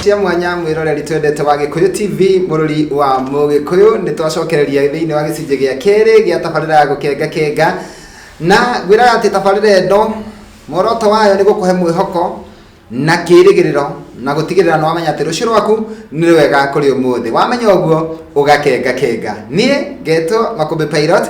Cia mwanya mwĩroreri twendete wa Gĩkũyũ TV, mũrũri wa Mũgĩkũyũ, nĩ twacokereria thĩinĩ wa gĩcunjĩ gĩa kerĩ gĩa tabarĩra ya gũkenga kenga, na ngwĩraga atĩ tabarĩra ĩno muoroto wayo nĩ gũkũhe mwĩhoko na kĩrĩgĩrĩro na gũtigĩrĩra nĩ wamenya atĩ rũciũ rwaku nĩ rwega kũrĩ ũmũthĩ. Wamenya ũguo ũgakenga kenga. Niĩ ngetwo Makũmbĩ Pilot.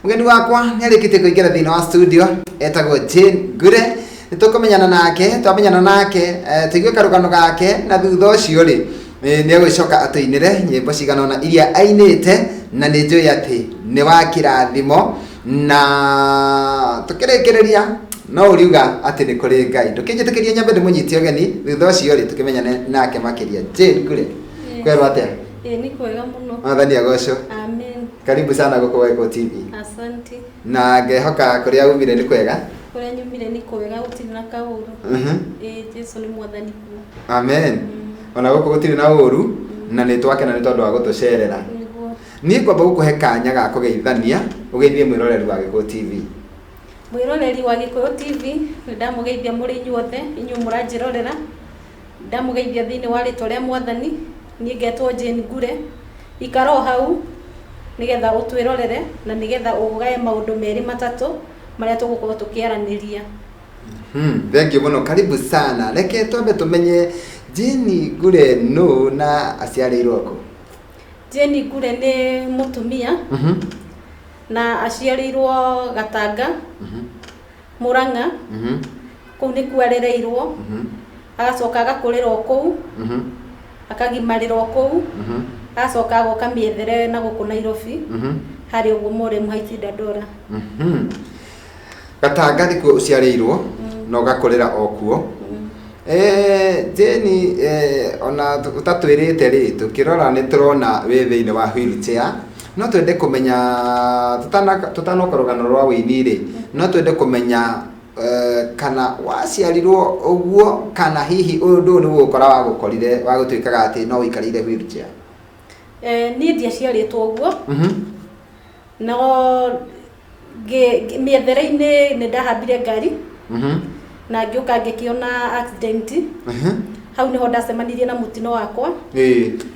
Mũgeni wakwa nĩ arĩkĩtie kũingĩra thĩinĩ wa studio, etagwo Jane Ngure. Nĩ tũkũmenyana nake, twamenyana nake tũigue karũgano gake, na thutha ũcio rĩ nĩ egũcoka atũinĩre nyĩmbo cigana ũna iria ainĩte, na nĩ njũĩ atĩ nĩ wa kĩrathimo, na tũkĩrĩkĩrĩria no ũriuga atĩ nĩ kũrĩ Ngai. Ndũkĩnjĩtĩkĩrie nyambe ndĩmũnyite ũgeni, thutha ũcio rĩ tũkĩmenyane nake makĩria. Jane Ngure, kwerwo atĩa? Ĩĩ, nĩ kwega mũno. Mwathani agocwo. Amen. Karibu sana gũkũ Waikũ TV. Asante. Na ngehoka kũrĩa umire nĩ kwega. Kũrĩa nyumire nĩ kwega, gũtirĩ na kaũru. Ĩĩ, Jesu nĩ mwathani kuo. Amen. Ona gũkũ gũtirĩ na ũru, na nĩ twakena nĩ tondũ wa gũtũcerera. Nĩguo. Niĩ ngwamba gũkũhe kanya ga kũgeithania, ũgeithie mwĩroreri wa Gĩkũyũ TV. Mwĩroreri wa Gĩkũyũ TV, nĩ ndamũgeithia mũrĩ inyuothe, inyuĩ mũranjĩrorera. Ndamũgeithia thĩinĩ wa rĩtwa rĩa Mwathani. Niĩ ngetwo Jane Ngure. Ikara o hau nĩgetha ũtwĩrorere na nĩgetha ũgae maũndũ merĩ matatũ marĩa tũgũkorwo tũkĩaranĩria. Thengiũ mũno, karibu sana. Reke twambe tũmenye Jane Ngure nũ na aciarĩirwo kũ? Jane Ngure nĩ mũtumia na aciarĩirwo Gatanga, Murang'a. Kũu nĩkuo arereirwo, agacoka agakũrĩra o kũu, akagimarĩra o kũu, agacoka agoka mĩethere na gũkũ Nairobi, harĩa ũguo Moremu Heights Dandora. Gatanga nĩkuo ũciarĩirwo na ũgakũrĩra o kuo. Jane, ona ũtatwĩrĩte rĩ, tũkĩrora nĩ tũrona wĩ thĩinĩ wa wheelchair. No twende kũmenya, tũtanoka rũgano rwa wĩini rĩ, no twende kũmenya kana waciarirwo ũguo, kana hihi ũndũ ũyũ nĩ gũgũkora wagũkorire, wa gũtuĩkaga atĩ no ũikarĩire wheelchair? Niĩ ndiaciarĩtwo ũguo. No mĩethere-inĩ nĩ ndahambire ngari na ngĩũka ngĩkĩona accident. Hau nĩho ndacemanirie na mũtino wakwa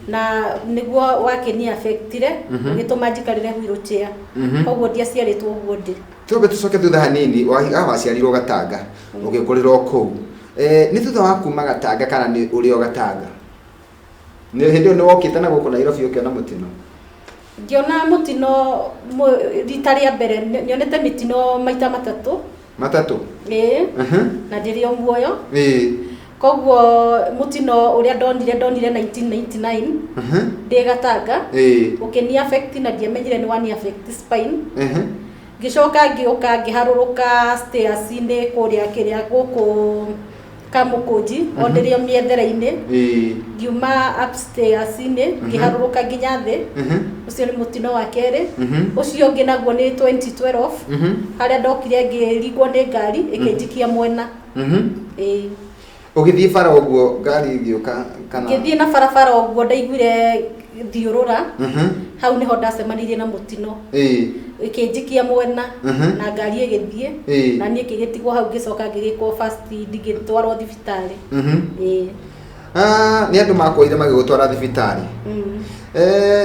na nĩguo wakĩni affectire, ũgĩtũma njikarĩre wheelchair. Koguo ndiaciarĩtwo ũguo ndĩ. Twambe tũcoke thutha hanini, waciarirwo Gatanga, ũgĩkũrĩra o kũu. Nĩ thutha wa kuma Gatanga kana nĩ ũrĩ o Gatanga? Nĩ hĩndĩ ĩyo nĩ wokĩte na gũkũ Nairobi ũkĩona mũtino? Ngĩona mũtino rita rĩa mbere, nyonete mĩtino maita matatũ. Matatũ? Ĩĩ. Na ndĩrĩ o muoyo. Koguo mũtino ũrĩa ndonire, ndonire 1999 ndĩ Gatanga. Ũkĩni affect na ndiamenyire nĩ wani affect spine. Ngĩcoka ngĩũka ngĩharũrũka stairs-inĩ kũrĩa kĩrĩa gũkũ Kamũkũnji, o ndĩrĩ o mĩethere-inĩ. Ngiuma upstairs-inĩ, ngĩharũrũka nginya thĩ. Ũcio nĩ mũtino wa kerĩ. Ũcio ũngĩ naguo nĩ 2012, harĩa ndokire ngĩringwo nĩ ngari ĩkĩnjikia mwena. Ĩĩ. Ũgĩthiĩ bara ũguo ngari ĩgĩũka kana? Ngĩthiĩ na barabara ũguo ndaiguire thiũrũra. Hau nĩho ndacemanirie na mũtino. Ĩkĩnjikia mwena na ngari ĩgĩthiĩ na niĩ ngĩgĩtigwo hau, ngĩcoka ngĩgĩkwo first aid, ngĩtwarwo thibitarĩ. Ĩĩ. Nĩ andũ makuoire magĩgũtwara thibitarĩ?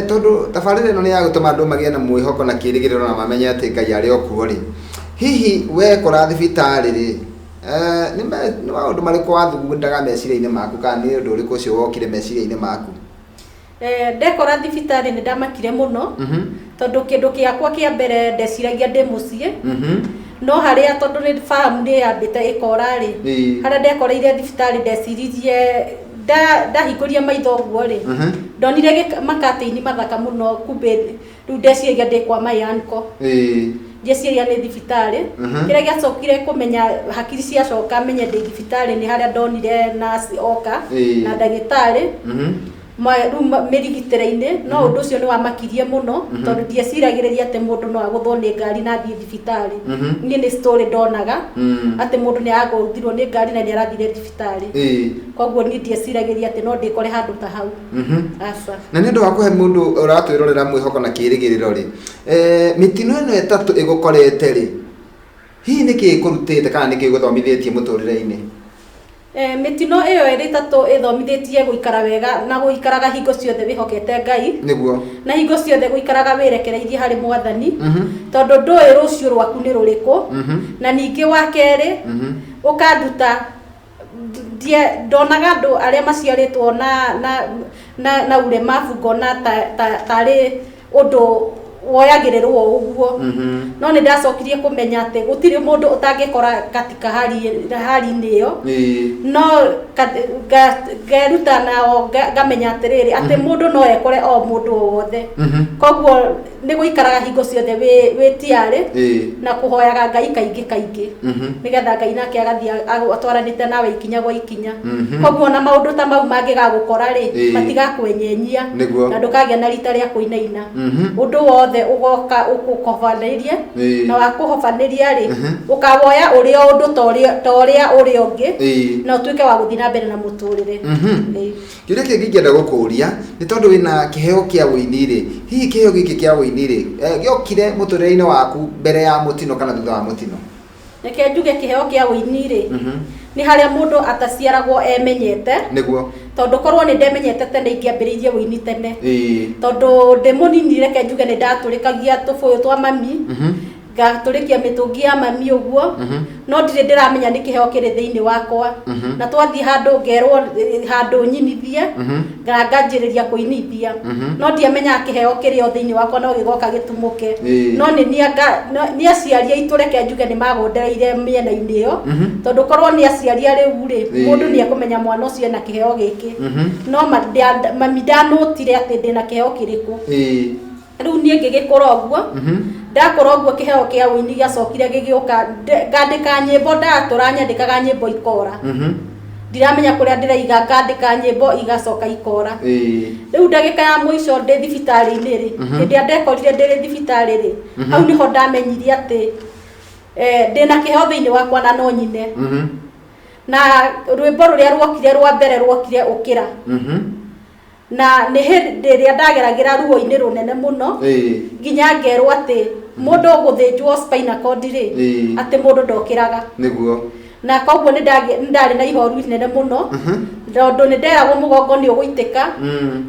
Tondũ tabarĩra ĩno nĩ ya gũtũma andũ magĩe na mwĩhoko na kĩrĩgĩrĩro na mamenye atĩ Ngai arĩ o kuo rĩ, hihi wekora thibitarĩ rĩ, nĩ maũndũ marĩkũ wathugundaga meciria-inĩ maku, kana nĩ ũndũ ũrĩkũ ũcio wokire meciria-inĩ maku? Ndekora thibitarĩ nĩ ndamakire mũno, tondũ kĩndũ gĩakwa kĩa mbere ndeciragia ndĩ mũciĩ, no harĩa tondũ nĩ fahamu nĩ yambĩte ĩkora rĩ, harĩa ndekoreire thibitarĩ ndeciririe, ndahingũria maitho ũguo rĩ, ndonire makatĩini mathaka mũno, kumbe rĩu ndeciragia ndĩ kwa my uncle. Ndieciragia nĩ thibitarĩ. Kĩrĩa gĩacokire kũmenya hakiri ciacoka menye ndĩ thibitarĩ nĩ harĩa ndonire nurse oka na ndagĩtarĩ. Rĩu mĩrigitĩre-inĩ, no ũndũ ũcio nĩ wamakirie mũno, tondũ ndieciragĩrĩria atĩ mũndũ no agũthwo nĩ ngari na athiĩ thibitarĩ. Niĩ nĩ story ndonaga atĩ mũndũ nĩ aragũthirwo nĩ ngari na nĩ arathire thibitarĩ. Koguo niĩ ndieciragĩria atĩ no ndĩkore handũ ta hau. Aca. Na nĩ ũndũ wa kũhe mũndũ ũratwĩrorera mwĩhoko na kĩĩrĩgĩrĩro rĩ, mĩtino ĩno ĩtatũ ĩgũkorete rĩ, hihi nĩ kĩĩ ĩkũrutĩte kana nĩ kĩĩ ĩgũthomithĩtie mũtũrĩre-inĩ? Mĩtino ĩyo ĩrĩ ĩtatũ ĩthomithĩtie gũikara wega na gũikaraga hingo ciothe wĩhokete Ngai. Nĩguo. Na hingo ciothe gũikaraga wĩrekereirie harĩ Mwathani. Tondũ ndũĩ rũciũ rwaku nĩ rũrĩkũ. Na ningĩ wa kerĩ, ũkanduta ndonaga andũ arĩa maciarĩtwo na uremabu ngona tarĩ ũndũ woyagĩrĩrwo ũguo. No nĩ ndacokirie kũmenya atĩ gũtirĩ mũndũ ũtangĩkora katika hali-inĩ ĩyo. No ngeruta nao ngamenya atĩrĩrĩ atĩ mũndũ no ekore o mũndũ o wothe. Koguo nĩ gũikaraga hingo ciothe wĩ tiarĩ na kũhoyaga Ngai kaingĩ kaingĩ, nĩgetha Ngai nake agathiĩ atwaranĩte nawe ikinya gwa ikinya. Koguo ona maũndũ ta mau mangĩgagũkora rĩ, matigakwenyenyia na ndũkagĩa na rita rĩa kũinaina. Ũndũ wothe ũgoka ũkũhobanĩrie, na wakũhobanĩria rĩ, ũkawoya ũrĩa ũndũ ta ũrĩa ũrĩa ũngĩ, na ũtuĩke wa gũthiĩ na mbere na mũtũrĩre. Kĩũria kĩngĩ ingĩenda gũkũria nĩ tondũ wĩna kĩheo kĩa ũini rĩ, hihi kĩheo gĩkĩ kĩa ũini rĩ, gĩokire mũtũrĩre-inĩ waku mbere ya mũtino kana thutha wa mũtino? Reke njuge kĩheo kĩa ũini rĩ, nĩ harĩa mũndũ ataciaragwo emenyete. Nĩguo. Tondũ korwo nĩ ndemenyete tene ingĩambĩrĩirie ũini tene. Tondũ ndĩ mũnini reke njuge nĩ ndatũrĩkagia tũbũyũ twa mami, ngatũrĩkia mĩtũngi ya mami ũguo, no ndirĩ ndĩramenya nĩ kĩheo kĩrĩ thĩinĩ wakwa. Na twathiĩ handũ ngerwo handũ nyinithie, na nganjĩrĩria kũinithia. No ndiamenyaga kĩheo kĩrĩ o thĩinĩ wakwa no gĩgoka gĩtumũke. No nĩ aciari aitũ reke njuge nĩ magondereire mĩena-inĩ ĩyo, tondũ korwo nĩ aciari rĩu rĩ, mũndũ nĩ ekũmenya mwana ũcio ena kĩheo gĩkĩ. No mami ndanũtire atĩ ndĩna kĩheo kĩrĩkũ. Rĩu niĩ ngĩgĩkũra ũguo, ndakũra ũguo kĩheo kĩa ũini gĩacokire gĩgĩũka, ngandĩka nyĩmbo, ndatũra nyandĩkaga nyĩmbo ikora. Ndiramenya kũrĩa ndĩraiga, ngandĩka nyĩmbo igacoka ikora. Rĩu ndagĩka ya mũico ndĩ thibitarĩ-inĩ rĩ, hĩndĩ ĩrĩa ndekorire ndĩrĩ thibitarĩ rĩ, hau nĩho ndamenyire atĩ ndĩna kĩheo thĩinĩ wakwa na no nyine. Na rwĩmbo rũrĩa ruokire rwa mbere ruokire ũkĩra. Na nĩ hĩndĩ ĩrĩa ndageragĩra ruo-inĩ rũnene mũno, nginya ngerwo atĩ mũndũ gũthĩnjwo spinal cord rĩ, atĩ mũndũ ndokĩraga. Nĩguo. Na koguo nĩ ndarĩ na ihoru inene mũno, tondũ nĩ nderagwo mũgongo nĩ ũgũitĩka,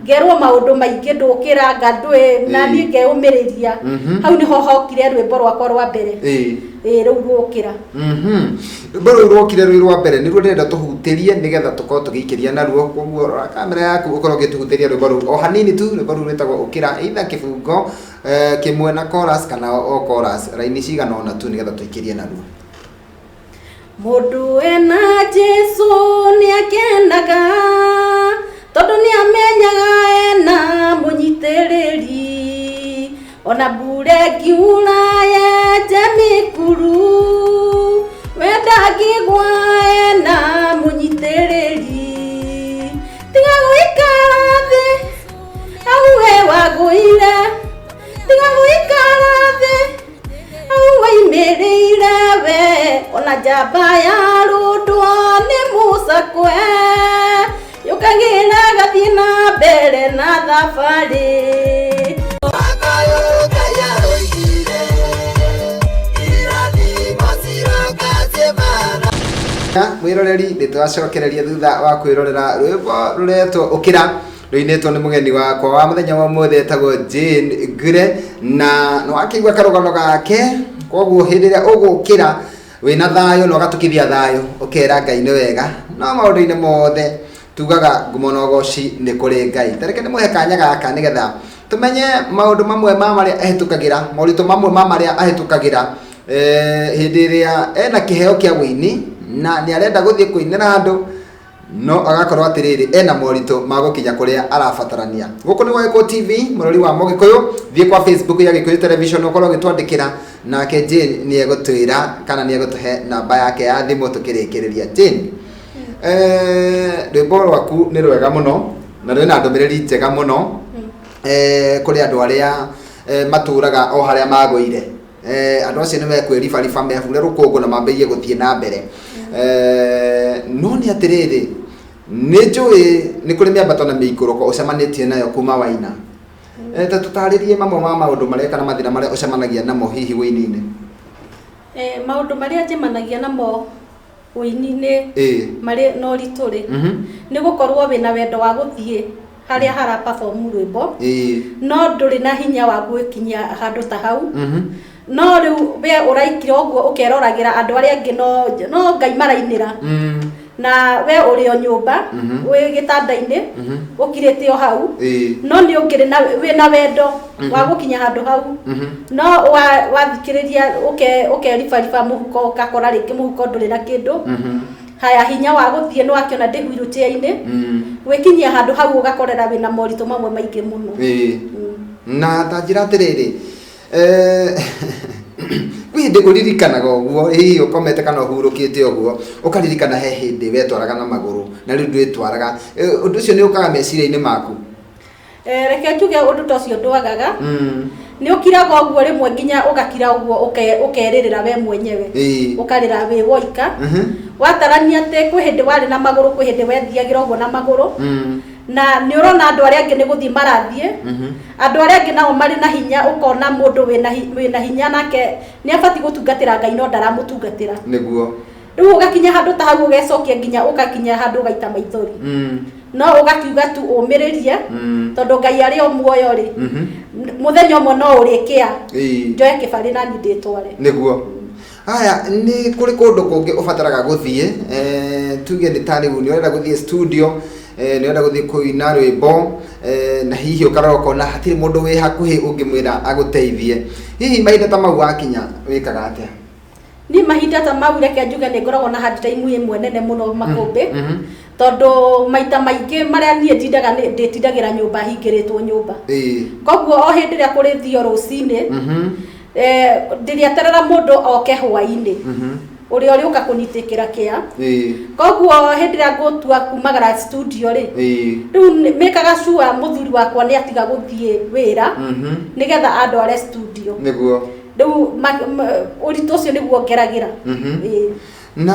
ngerwo maũndũ maingĩ ndũkĩra, ngandũĩ, na niĩ ngeyũmĩrĩria. Hau nĩho hokire rwĩmbo rwakwa rwa mbere. Rĩu rũkĩra. Rwĩmbo rũu rwokire rwĩ rwa mbere nĩruo ndĩrenda tũhutĩrie nĩgetha tũkorwo tũgĩikĩria naruo. Koguo rora kamera yaku ũkorwo ũgĩtũhutĩria rwĩmbo rũu o hanini tu. Rwĩmbo rũu rwĩtagwo ũkĩra, either kĩbungo kĩmwe na chorus kana o chorus, raini cigana ũna tu nĩgetha tũikĩrie naruo. Mũndũ ena Jesũ nĩakenaga, tondũ nĩamenyaga ena mũnyitĩrĩri. Ona mbura ĩngiura yenje mĩkuru, we ndangĩgwa ena mũnyitĩrĩri. Tiga gũikara thĩ hau we wagũire, tiga gũikara thĩ hau waimĩrĩire we. Ona njamba ya rũndwo nĩ mũcakwe, yũkagĩra gathiĩ na mbere na thabarĩ. Mwĩroreri, nĩ twacokereria thutha wa kwĩrorera rwĩmbo rũretwo ũkĩra rũinĩtwo nĩ mũgeni wakwa wa mũthenya wa ũmũthĩ etagwo Jane Ngure, na nĩ wakĩigua karũgano gake. Koguo hĩndĩ ĩrĩa ũgũkĩra wĩna thayũ na ũgatukithia thayũ, ũkera Ngai nĩ wega, no maũndũ-inĩ mothe tugaga ngumo na ũgoci nĩ kũrĩ Ngai. Ta reke ndĩmũhe kanya gaka nĩgetha tũmenye maũndũ mamwe ma marĩa ahĩtũkagĩra, moritũ mamwe ma marĩa ahĩtũkagĩra hĩndĩ ĩrĩa ena kĩheo kĩa ũini na nĩ arenda gũthiĩ kũinĩra andũ, no agakorwo atĩrĩrĩ ena moritũ ma gũkinya kũrĩa arabatarania. Gũkũ nĩ gwa Gĩkũyũ TV, mũrori wa Mũgĩkũyũ, thiĩ kwa Facebook ya Gĩkũyũ Television ũkorwo ũgĩtwandĩkĩra, nake Jane nĩ egũtwĩra kana nĩ egũtũhe namba yake ya thimũ tũkĩrĩkĩrĩria. Jane, rwĩmbo rwaku nĩ rwega mũno na rwĩna ndũmĩrĩri njega mũno kũrĩ andũ arĩa matũraga o harĩa magũire. Andũ acio nĩ mekwĩribariba mehure rũkũngũ na mambĩrĩrie gũthiĩ na mbere. No nĩ atĩrĩrĩ, nĩ njũĩ nĩ kũrĩ mĩambato na mĩikũrũko ũcemanĩtie nayo kuma waina. Ta tũtarĩrie mamwe ma maũndũ marĩa kana mathĩna marĩa ũcemanagia namo hihi wũini-inĩ. Maũndũ marĩa njemanagia namo Ũini-inĩ marĩ na ũritũ rĩ, nĩ gũkorwo wĩna wendo wa gũthiĩ harĩa hara perform rwĩmbo, no ndũrĩ na hinya wa gwĩkinyia handũ ta hau. No rĩu we ũraikira ũguo ũkeroragĩra andũ arĩa angĩ no Ngai marainĩra, na we ũrĩ o nyũmba wĩ gĩtanda-inĩ ũkirĩte o hau, no nĩ ũngĩrĩ na wĩna wendo wa gũkinya handũ hau, no wathikĩrĩria ũkeribariba mũhuko, ũgakora rĩngĩ mũhuko ndũrĩ na kĩndũ. Haya, hinya wa gũthiĩ nĩ wakĩona ndĩ wheelchair-inĩ, gwĩkinyia handũ hau ũgakorera wĩna moritũ mamwe maingĩ mũno. Na ta njĩra atĩrĩrĩ, kwĩ hĩndĩ ũririkanaga ũguo, hihi ũkomete kana ũhurũkĩte ũguo, ũkaririkana he hĩndĩ wetwaraga na magũrũ na rĩu ndwĩtwaraga? Ũndũ ũcio nĩ ũkaga meciria-inĩ maku? Reke njuge ũndũ ta ũcio ndwagaga. Nĩ ũkiraga ũguo rĩmwe nginya ũgakira ũguo ũkerĩrĩra we mwenyewe, ũkarĩra wĩ woika. Watarania atĩ kwĩ hĩndĩ warĩ na magũrũ, kwĩ hĩndĩ wethiagĩra ũguo na magũrũ, na nĩ ũrona andũ arĩa angĩ nĩ gũthiĩ marathiĩ, andũ arĩa angĩ nao marĩ na hinya, ũkona mũndũ wĩna hinya nake nĩ abatiĩ gũtungatĩra Ngai no ndaramũtungatĩra. Rĩu ũgakinya handũ ta hau ũgecokia nginya ũgakinya handũ ũgaita maithori, no ũgakiuga tu ũmĩrĩrie, tondũ Ngai arĩ o muoyo rĩ, mũthenya ũmwe no ũrĩkĩa njoe kĩbarĩ na niĩ ndĩtware. Nĩguo. Haya, nĩ kũrĩ kũndũ kũngĩ ũbataraga gũthiĩ, tuge nĩ ta rĩu nĩ ũrenda gũthiĩ studio, nĩ ũrenda gũthiĩ kũina rwĩmbo, na hihi ũkarora ũkona hatirĩ mũndũ wĩ hakuhĩ ũngĩmwĩra agũteithie. Hihi mahinda ta mau wakinya wĩkaga atĩa? Niĩ mahinda ta mau, reke njuge nĩ ngoragwo na hard time ĩmwe nene mũno makũmbĩ, tondũ maita maingĩ marĩa niĩ ndindaga ndĩtindagĩra nyũmba hingĩrĩtwo nyũmba. Koguo o hĩndĩ ĩrĩa kũrĩthio rũcinĩ, ndĩrĩeterera mũndũ oke hwaĩ-inĩ ũrĩa ũrĩũka kũnyitĩkĩra kĩa. Koguo hĩndĩ ĩrĩa ngũtua kumagara studio rĩ, rĩu mĩkaga sure mũthuri wakwa nĩ atiga gũthiĩ wĩra nĩgetha andware studio. Rĩu ũritũ ũcio nĩguo ngeragĩra. Na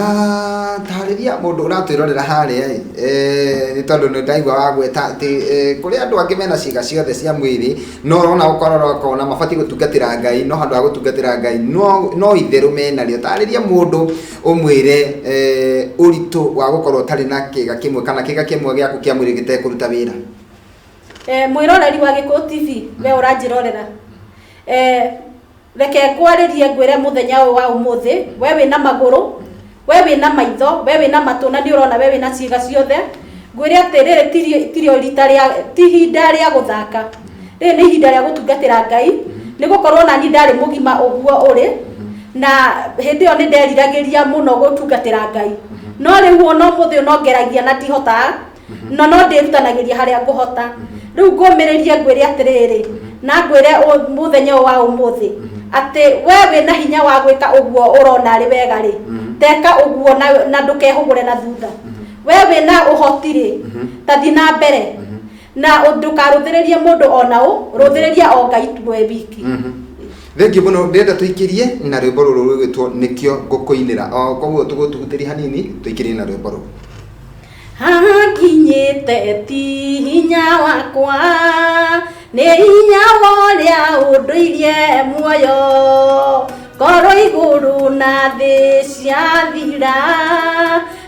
tarĩria mũndũ ũratwĩrorera harĩa ĩ, nĩ tondũ nĩ ndaigua wagweta atĩ kũrĩ andũ angĩ mena ciĩga ciothe cia mwĩrĩ, no ũrona ũkarora ũkona mabatiĩ gũtungatĩra Ngai, no handũ ha gũtungatĩra Ngai no itherũ menarĩo. Tarĩria mũndũ ũmwĩre ũritũ wa gũkorwo ũtarĩ na kĩga kĩmwe kana kĩga kĩmwe gĩaku kĩa mwĩrĩ gĩtekũruta wĩra. Mwĩroreri wa Gĩkũyũ TV, we ũranjĩrorera, reke ngwarĩrie ngwĩre mũthenya ũyũ wa ũmũthĩ, we wĩna magũrũ, we wĩna maitho, we wĩna matũ, na nĩ ũrona we wĩna ciĩga ciothe, ngwĩre atĩ rĩrĩ tirio rita rĩa, ti ihinda rĩa gũthaka, rĩrĩ nĩ ihinda rĩa gũtungatĩra Ngai, nĩ gũkorwo nani ndarĩ mũgima ũguo ũrĩ, na hĩndĩ ĩyo nĩ nderiragĩria mũno gũtungatĩra Ngai, no rĩu ona ũmũthĩ ũyũ no ngeragia na ndihotaga, no ndĩrutanagĩria harĩa ngũhota. Rĩu ngũmĩrĩrie ngwĩre atĩrĩrĩ, na ngwĩre mũthenya ũyũ wa ũmũthĩ atĩ we wĩna hinya wa gwĩka ũguo ũrona arĩ wega rĩ, teka ũguo na ndũkehũgũre na thutha. We wĩna ũhoti rĩ, ta thiĩ na mbere na ndũkarũthĩrĩrie mũndũ ona ũ, rũthĩrĩria o Ngai tu we wiki. Thengiũ mũno. Ndĩrenda tũikĩrie na rwĩmbo rũrũ rwĩgwĩtwo "Nĩkĩo Ngũkũinĩra". O koguo tũgũtũhutĩria hanini tũikĩrie na rwĩmbo rũu. Haha nginyĩte ti hinya wakwa, nĩ hinya wa ũrĩa ũndũirie muoyo. Korwo igũrũ na thĩ ciathira,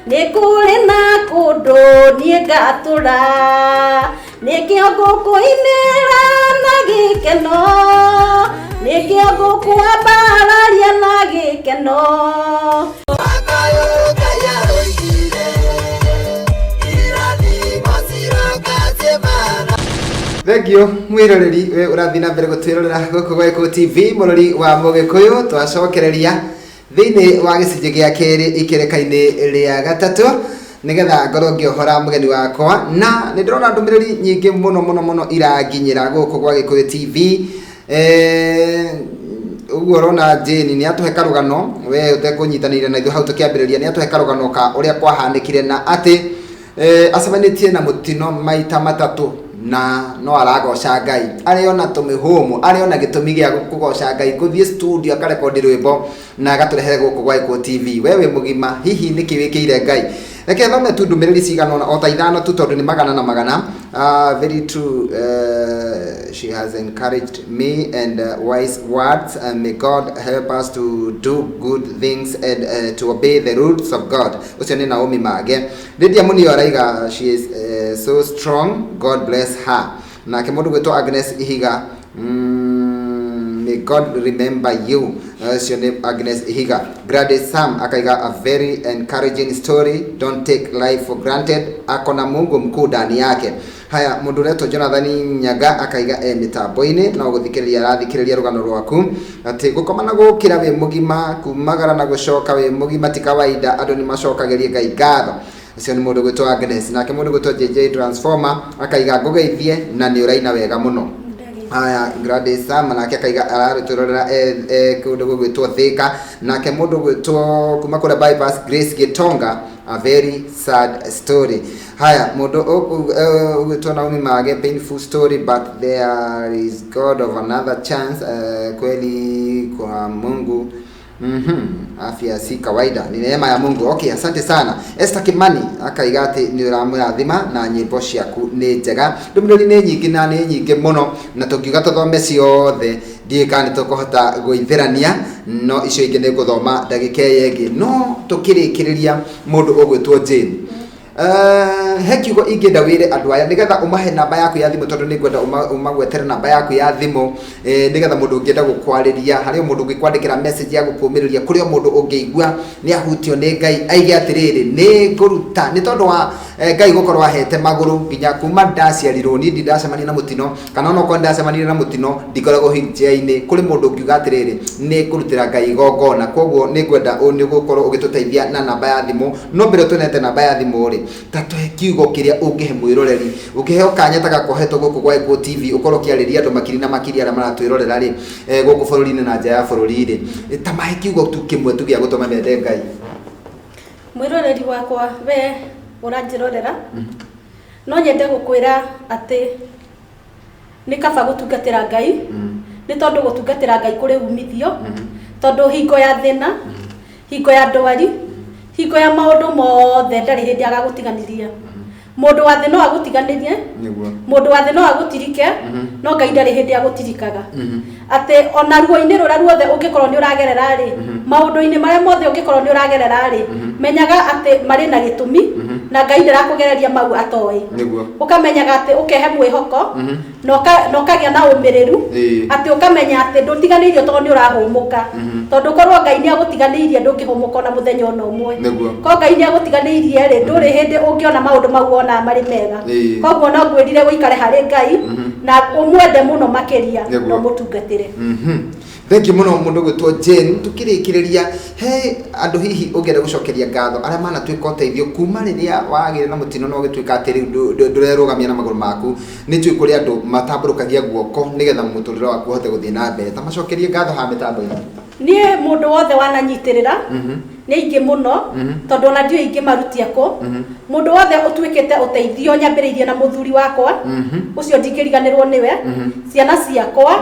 nĩ kũrĩ na kũndũ niĩ ngatũra. Nĩkĩo ngũkũinĩra na gĩkeno, nĩkĩo ngũkwambararia na gĩkeno. Mwaka ũyũ Ngai aroigire, irathimo ciroka ciĩmana. Thengiũ mwĩroreri we ũrathiĩ na mbere gũtwĩrorera gũkũ gwa Gĩkũyũ TV, mũrori wa Mũgĩkũyũ. Twacokereria thĩinĩ wa gĩcunjĩ gĩa kerĩ ikereka-inĩ rĩa gatatũ, nĩgetha ngorwo ngĩohora mũgeni wakwa, na nĩ ndĩrona ndũmĩrĩri nyingĩ mũno mũno mũno iranginyĩra gũkũ gwa Gĩkũyũ TV. Ũguo ũrona Jane nĩ atũhe karũgano, we ũtekũnyitanĩire na ithuĩ hau tũkĩambĩrĩria, nĩ atũhe karũgano ka ũrĩa kwahanĩkire na atĩ acemanĩtie na mũtino maita matatũ na no aragoca Ngai, arĩ ona tũmĩhũmũ, arĩ ona gĩtũmi gĩa kũgoca Ngai, gũthiĩ studio akarekondi rwĩmbo na agatũrehere gũkũ gwa Gĩkũyũ TV. We wĩ mũgima, hihi nĩkĩ wĩkĩire Ngai? Reke thome tu ndũmĩrĩri cigana ũna o ta ithano tu tondũ nĩ magana na magana. Very true, she has encouraged me and wise words, and may God help us to do good things and to obey the rules of God. Ũcio nĩ Naomi Mage. Lydia Munio araiga she is so strong, God bless her. Nake mũndũ gwĩtwo Agnes Ihiga, may God remember you. Ũcio nĩ Agnes Ihiga. Gladys Sam akaiga a very encouraging story, don't take life for granted, akona Mungu mkuu ndani yake. Haya, mũndũ ũretwo Jonathan Nyaga akaiga e mĩtambo-inĩ no gũthikĩrĩria arathikĩrĩria rũgano rwaku atĩ gũkoma na gũkĩra wĩ mũgima, kumagara na gũcoka wĩ mũgima ti kawaida, andũ nĩ macokagĩrie Ngai ngatho. Ũcio nĩ mũndũ gwĩtwo Agnes. Nake mũndũ gwĩtwo JJ Transformer akaiga ngũgeithie na nĩ ũraina wega mũno. Aya, Gladys Sam nake akaiga ararĩtũrorera kũndũ gũgwĩtwo Thika. Nake mũndũ gwĩtwo kuma kũrĩa Bypass, Grace Gitonga, a very sad story. Haya, mũndũ ũgwĩtwo Naomi Mage, painful story but there is God of another chance. Kweli kwa Mungu. Afya si kawaida, ni neema ya Mungu. Okay, asante sana. Esther Kimani akaiga atĩ nĩ ũramũrathima na nyĩmbo ciaku nĩ njega. Ndũmĩrĩri nĩ nyingĩ na nĩ nyingĩ mũno, na tũngiuga tũthome ciothe ndiũĩ kana nĩ tũkũhota gũithĩrania, no icio ingĩ nĩ ngũthoma ndagĩka ĩyo ĩngĩ. No tũkĩrĩkĩrĩria, mũndũ ũgwĩtwo Jane, he kiugo ingĩenda wĩre andũ aya nĩgetha ũmahe namba yaku ya thimũ, tondũ nĩngwenda ũmagwetere namba yaku ya thimũ, nĩgetha mũndũ ũngĩenda gũkwarĩria, harĩ o mũndũ ũngĩkwandĩkĩra message ya gũkũmĩrĩria, kũrĩ o mũndũ ũngĩigua nĩ ahutio nĩ Ngai aige atĩrĩrĩ, nĩ ngũruta nĩ tondũ wa Ngai gũkorwo ahete magũrũ nginya kuma ndaciarirwo niĩ ndindacemania na mũtino, kana onokorwo ndacemanirie na mũtino ndikoragwo wheelchair-inĩ. Kũrĩ mũndũ ũngiuga atĩrĩrĩ, nĩ ngũrutĩra Ngai igongona. Koguo nĩ ngwenda nĩ gũkorwo ũgĩtũteithia na namba ya thimũ. No mbere tũnete namba ya thimũ rĩ, ta tũhe kiugo kĩrĩa ũngĩhe mwĩroreri, ũkĩheo kanya ta gakohetwo gũkũ gwa Gĩkũyũ TV, ũkorwo ũkĩarĩria andũ makiri na makiri arĩa maratwĩrorera rĩ, gũkũ bũrũri-inĩ na nja ya bũrũri rĩ, ta mahe kiugo tu kĩmwe tu gĩa gũtũma mende Ngai. Mwĩroreri wakwa, we ũranjĩrorera, no nyende gũkwĩra atĩ nĩ kaba gũtungatĩra Ngai, nĩ tondũ gũtungatĩra Ngai kũrĩ umithio, tondũ hingo ya thĩna, hingo ya ndwari, hingo ya maũndũ mothe, ndarĩ hĩndĩ agagũtiganĩria. Mũndũ wa thĩ no agũtiganĩrie, mũndũ wa thĩ no agũtirike, no Ngai ndarĩ hĩndĩ agũtirikaga. Atĩ ona ruo-inĩ rũrĩa ruothe ũngĩkorwo nĩ ũragerera rĩ, maũndũ-inĩ marĩa mothe ũngĩkorwo nĩ ũragerera rĩ, menyaga atĩ marĩ na gĩtũmi, na Ngai ndarakũgereria mau atoĩ. Ũkamenyaga atĩ ũkehe mwĩhoko na ũkagĩa na ũmĩrĩru, atĩ ũkamenya atĩ ndũtiganĩirio tondũ nĩ ũrahũmũka, tondũ korwo Ngai nĩ agũtiganĩirie ndũngĩhũmũka ona mũthenya ona ũmwe. Korwo Ngai nĩ agũtiganĩirie rĩ, ndũrĩ hĩndĩ ũngĩona maũndũ mau wonaga marĩ mega. Koguo no ngwĩrire ũikare harĩ Ngai na ũmwende mũno makĩria na ũmũtungatĩre. Thank you mũno, mũndũ gwĩtwo Jane. Tukĩrĩkĩrĩria, he andũ hihi ũngĩenda gũcokeria ngatho arĩa manatuĩka ũteithio kuma rĩrĩa wagĩire na mũtino na ũgĩtuĩka atĩ rĩu ndũrerũgamia na magũrũ maku? Nĩ njũĩ kũrĩ andũ matambũrũkagia guoko nĩgetha mũtũrĩre waku ũhote gũthiĩ na mbere. Ta macokerie ngatho haha mĩtambo-inĩ. Niĩ mũndũ wothe wananyitĩrĩra, nĩ aingĩ mũno, tondũ ona ndiũĩ ingĩmarutia kũ. Mũndũ wothe ũtuĩkĩte ũteithio, nyambĩrĩirie na mũthuri wakwa, ũcio ndingĩriganĩrwo nĩwe, ciana ciakwa,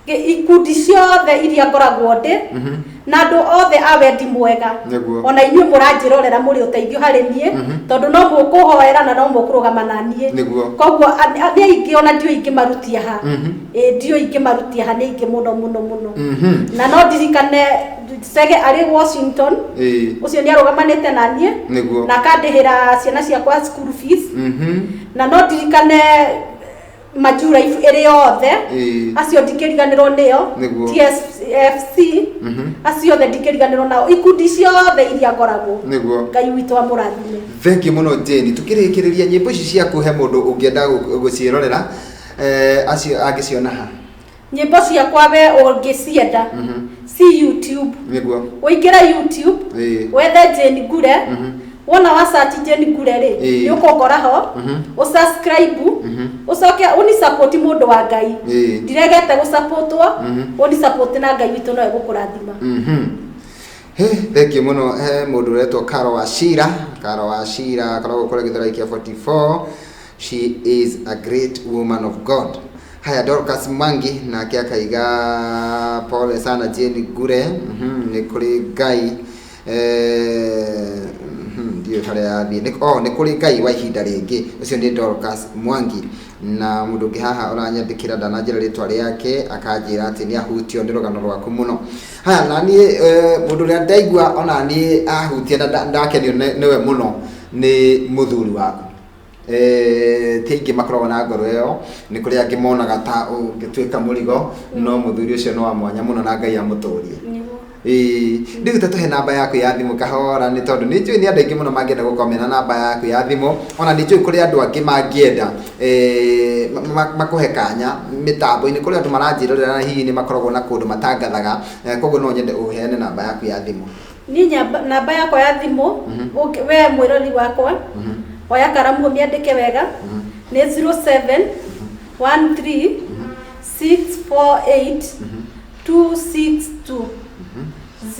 ikundi ciothe iria ngoragwo ndĩ, na andũ othe a wendi mwega. Ona inyuĩ mũranjĩrorera, mũrĩ ũteithio harĩ niĩ, tondũ no mũkũhoera na no mũkũrũgama na niĩ. Koguo nĩ aingĩ, ona ndiũĩ ingĩmarutia ha. Ĩ, ndiũĩ ingĩmarutia ha, nĩ aingĩ mũno mũno mũno. Na no ndirikane Chege arĩ Washington, ũcio nĩ arũgamanĩte na niĩ na akandĩhĩra ciana ciakwa school fees. Na no ndirikane Majura ĩrĩ yothe, acio ndingĩriganĩrwo nĩo. TSFC, acio othe ndingĩriganĩrwo nao, ikundi ciothe iria ngoragwo. Ngai witũ amũrathime. Thank you mũno, Jane. Tukĩrĩkĩrĩria, nyĩmbo ici ciaku he mũndũ ũngĩenda gũciĩrorera, acio angĩciona ha? Nyĩmbo ciakwa we ũngĩcienda si YouTube. Ũingĩre YouTube, wethe Jane Ngure. Wona wa search Jane Ngure rĩ, nĩ ũkũngora ho, ũsubscribe, ũcoke ũni support. Mũndũ wa Ngai, ndiregete gũsupportwo, ũni support na Ngai witũ no egũkũrathima. He, thank you mũno. He mũndũ ũretwo Caro wa Shira, Caro wa Shira akoragwo kũrĩa Gĩthũrai kĩa 44. She is a great woman of God. Haya, Dorcas Mwangi nake akaiga pole sana Jane Ngure. Nĩ kũrĩ Ngai. Ndiũĩ harĩa yathiĩ. Oh, nĩ kũrĩ Ngai wa ihinda rĩngĩ. Ũcio nĩ Dorcas Mwangi. Na mũndũ ũngĩ haha ũranyandĩkĩra ndananjĩra rĩtwa rĩake, akanjĩra atĩ nĩ ahutio nĩ rũgano rwaku mũno. Haya, na niĩ mũndũ ũrĩa ndaigua ona niĩ ahutia na ndakenio nĩwe mũno nĩ mũthuri waku. Ti aingĩ makoragwo na ngoro ĩyo, nĩ kũrĩ angĩ monaga ta ũngĩtuĩka mũrigo, no mũthuri ũcio nĩ wa mwanya mũno na Ngai amũtũrie. Nĩguo. Ĩĩ, rĩu ta tũhe namba yaku ya thimũ kahora, nĩ tondũ nĩ njũĩ nĩ andũ aingĩ mũno mangĩenda gũkorwo mena namba yaku ya thimũ, ona nĩ njũĩ kũrĩ andũ angĩ mangĩenda makũhe kanya mĩtambo-inĩ, kũrĩ andũ maranjĩrorera na hihi nĩ makoragwo na kũndũ matangathaga, koguo no nyende ũheane namba yaku ya thimũ. Niĩ namba yakwa ya thimũ, we mwĩrori wakwa, oya karamu ũmĩandĩke wega, nĩ 07 13 648 262,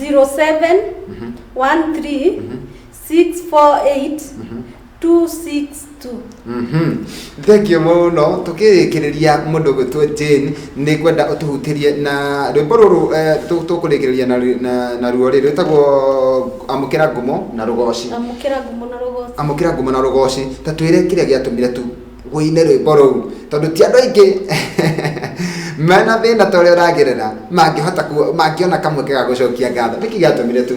07 13 648 262. Thank you mũno. Tũkĩrĩkĩrĩria, mũndũ ũgwĩtwo Jane, nĩ ngwenda ũtũhutĩrie na rwĩmbo rũrũ tũkũrĩkĩrĩria na ruo rĩ rwĩtagwo Amũkĩra Ngumo na Rũgoci. Amũkĩra Ngumo na Rũgoci. Amũkĩra Ngumo na Rũgoci, ta twĩre kĩrĩa gĩatũmire tu wĩine rwĩmbo rũu, tondũ ti andũ aingĩ mena thĩna ta ũrĩa ũragerera mangĩhota mangĩona kamweke ga gũcokia ngatho. Nĩkĩ gĩatũmire tu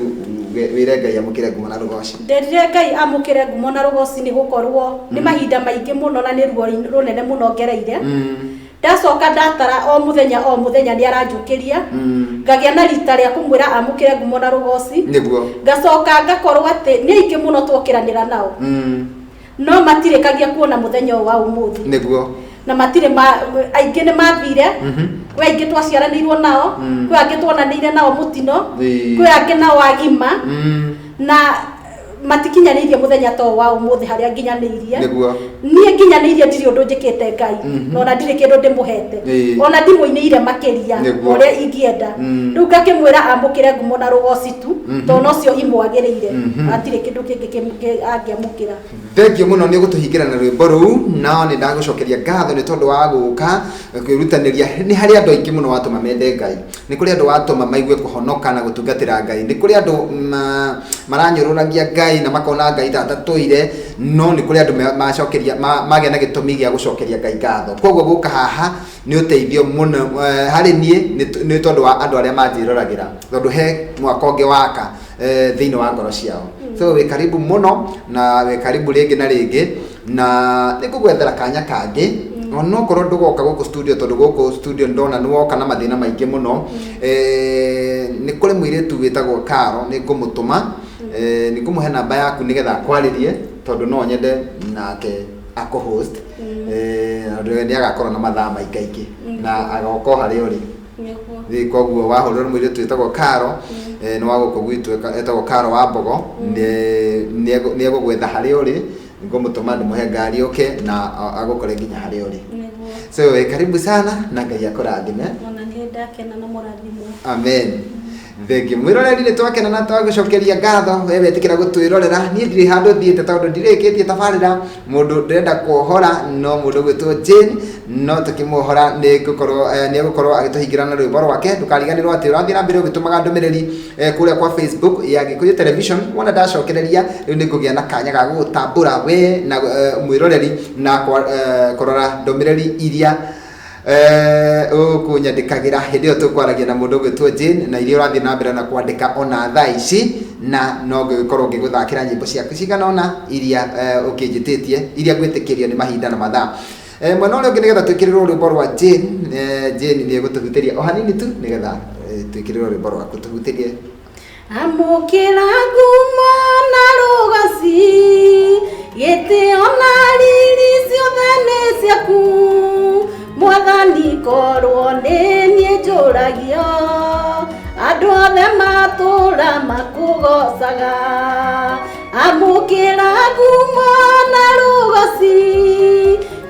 wĩre Ngai amũkĩre ngumo na rũgoci? Nderire Ngai amũkĩre ngumo na rũgoci nĩ gũkorwo nĩ mahinda maingĩ mũno na nĩ ruo rũnene mũno ngereire. Ndacoka ndatara o mũthenya o mũthenya nĩ aranjũkĩria, ngagĩa na rita rĩa kũmwĩra amũkĩre ngumo na rũgoci. Ngacoka ngakorwo atĩ nĩ aingĩ mũno twokĩranĩra nao, no matirĩkagia kuona mũthenya ũyũ wa ũmũthĩ. Na matirĩ ma aingĩ nĩ mathire. Kwĩ aingĩ twaciaranĩirwo nao, kwĩ angĩ tuonanĩire nao mũtino, kwĩ angĩ nao agima, na matikinyanĩirie mũthenya ta ũyũ wa ũmũthĩ harĩa nginyanĩirie. Niĩ nginyanĩirie ndirĩ ũndũ njĩkĩte Ngai, na ona ndirĩ kĩndũ ndĩmũhete, ona ndimũinĩire makĩria ũrĩa ingĩenda. Rĩu ngakĩmwĩra amũkĩre ngumo na rũgoci tu, tondũ nocio imwagĩrĩire. Hatirĩ kĩndũ kĩngĩ angĩamũkĩra. Thank you mũno nĩ ũgũtũhingĩra na rwĩmbo rũu. No nĩ ndagũcokeria ngatho nĩ tondũ wa gũka kwĩrutanĩria. Nĩ harĩ andũ aingĩ mũno watũma mende Ngai, nĩ kũrĩ andũ watũma maigue kũhonoka na gũtungatĩra Ngai, nĩ kũrĩ andũ maranyũrũragia Ngai na makona Ngai ta atatũire, no nĩ kũrĩ andũ macokeria magĩa na gĩtũmi gĩa gũcokeria Ngai ngatho. Koguo gũka haha nĩ ũteithio mũno harĩ niĩ, nĩ tondũ wa andũ arĩa manjĩroragĩra, tondũ he mwaka ũngĩ waka thĩinĩ wa ngoro ciao. So wĩ karibu mũno na wĩ karibu rĩngĩ na rĩngĩ, na nĩ ngũgwethera kanya kangĩ, onokorwo ndũgoka gũkũ studio, tondũ gũkũ studio ndona nĩ woka na mathĩna maingĩ mũno. Nĩ kũrĩ mũirĩtu wĩtagwo Karo, nĩ ngũmũtũma, nĩ ngũmũhe namba yaku nĩgetha akwarĩrie, tondũ no nyende nake akũ-host. Tondũ nĩ agakorwo na mathaa maingaingĩ na agoka o harĩa ũrĩ. Nĩguo. Koguo wahũrĩrwo nĩ mũirĩtu wĩtagwo Karo, nĩ wa gũkũ gwitũ, etagwo Karo wa Mbogo, nĩ egũgwetha harĩa ũrĩ. Ngũmũtũma ndĩmũhe ngari ũke na agũkore nginya harĩa ũrĩ. So karibu sana na Ngai akũrathime. Ona niĩ ndakena na mũrathimwo. Amen. Thank you. Mwĩroreri, nĩ twakena na twagũcokeria ngatho we wetĩkĩra gũtwĩrorera. Niĩ ndirĩ handũ thiĩte tondũ ndirĩkĩtie tabarĩra. Mũndũ ndĩrenda kuohora no mũndũ ũgwĩtwo Jane, no tũkĩmuohora nĩ ngũkorwo nĩ egũkorwo agĩtũhingĩra na rwĩmbo rwake. Ndũkariganĩrwo atĩ ũrathiĩ na mbere ũgĩtũmaga ndũmĩrĩri kũrĩa kwa Facebook ya Gĩkũyũ Television. Wona ndacokereria rĩu nĩ ngũgĩa na kanya ga gũgũtambũra we na mwĩroreri na kũrora ndũmĩrĩri iria ũkũnyandĩkagĩra hĩndĩ ĩyo tũkwaragia na mũndũ ũgwĩtwo Jane, na iria ũrathiĩ na mbere na kwandĩka ona thaa ici, na no ngĩkorwo ngĩgũthakĩra nyĩmbo ciaku cigana ũna iria ũkĩnjĩtĩtie, iria ngwĩtĩkĩrio nĩ mahinda na mathaa. Mwena ũrĩa ũngĩ, nĩgetha twĩkĩrĩrwo rwĩmbo rwa Jane, Jane nĩ egũtũhutĩria o hanini tu nĩgetha twĩkĩrĩrwo rwĩmbo rwaku, tũhutĩrie. Amũkĩra ngumo na rũgoci, gĩtĩo na riri ciothe nĩ ciaku Mwathani. Korwo nĩ niĩ njũragio, andũ othe matũra makũgocaga. Amũkĩra ngumo na rũgoci,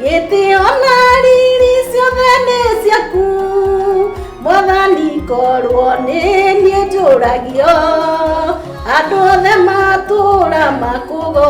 gĩtĩo na riri ciothe nĩ ciaku Mwathani. Korwo nĩ niĩ njũragio, andũ othe matũra makũgocaga.